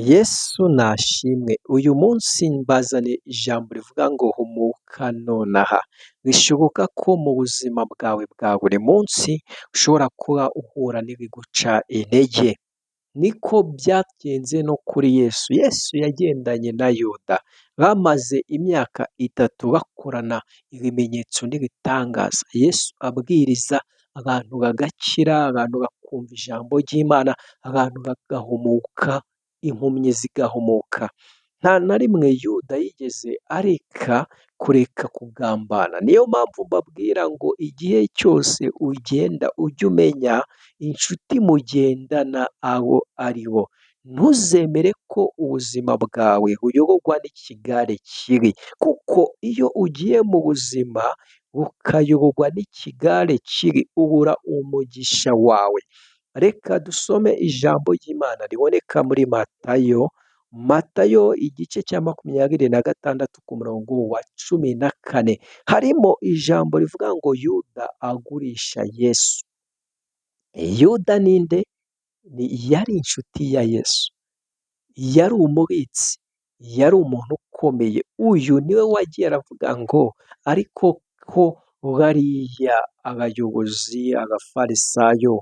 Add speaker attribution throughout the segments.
Speaker 1: Yesu nashimwe, uyu munsi mbazaniye ijambo rivuga ngo humuka nonaha. Bishoboka ko mu buzima bwawe bwa buri munsi ushobora kuba uhura n'ibiguca intege. Niko byagenze no kuri Yesu. Yesu yagendanye na Yuda, bamaze imyaka 3 bakorana ibimenyetso n'ibitangaza. Yesu abwiriza abantu bagakira, abantu bakumva ijambo ry'Imana, abantu bagahumuka, impumyi zigahumuka. Nta na rimwe Yuda yigeze areka kureka kugambana. Niyo mpamvu mbabwira ngo igihe cyose ugenda ujye umenya inshuti mugendana abo ari bo. Ntuzemere ko ubuzima bwawe buyoborwa n'ikigare kibi, kuko iyo ugiye mu buzima bukayoborwa n'ikigare kibi ubura umugisha wawe. Reka dusome ijambo ry'Imana riboneka muri Matayo, Matayo igice cya 26 ku murongo wa 14. Harimo ijambo rivuga ngo Yuda agurisha Yesu. Yuda ninde? Yari inshuti ya Yesu, yari umubitsi, yari umuntu ukomeye. Uyu niwe wagiye aravuga ngo ariko ko bariya abayobozi, abafarisayo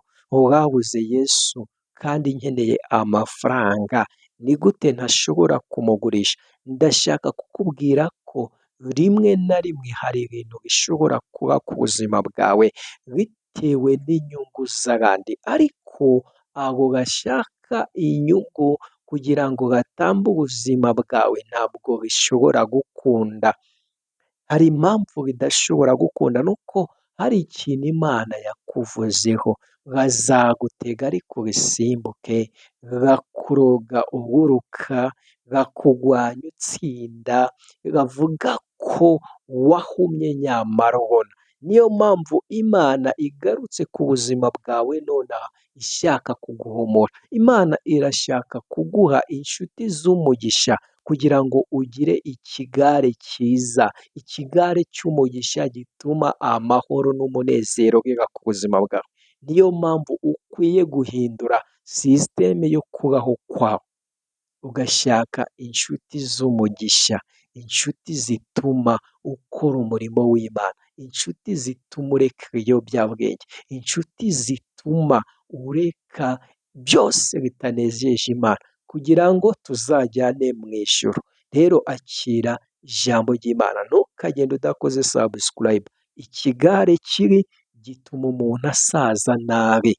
Speaker 1: babuze Yesu kandi nkeneye amafaranga, ni gute ntashobora kumugurisha? Ndashaka kukubwira ko rimwe na rimwe hari ibintu bishobora kuba ku buzima bwawe bitewe n'inyungu z'abandi, ariko abo bashaka inyungu kugira ngo batambe ubuzima bwawe ntabwo bishobora gukunda. Hari impamvu bidashobora gukunda, nuko hari ikintu Imana yakuvuzeho. Bazagutega ariko ubisimbuke, bakuroga uguruka, bakugwanya utsinda, bavuga ko wahumye nyamara ubona. Niyo mpamvu Imana igarutse ku buzima bwawe nonaha ishaka kuguhumura. Imana irashaka kuguha inshuti z'umugisha kugira ngo ugire ikigare cyiza, ikigare cy'umugisha gituma amahoro n'umunezero biba ku buzima bwawe. Niyo mpamvu ukwiye guhindura sisiteme yo kubaho kwawe, ugashaka inshuti z'umugisha, inshuti zituma ukora umurimo w'Imana, inshuti zituma ureka ibiyobyabwenge, inshuti zituma ureka byose bitanejeje Imana kugira ngo tuzajyane mu ijuru. Rero akira ijambo ry'Imana, ntukagende udakoze subscribe. Ikigare kibi gituma umuntu asaza nabi.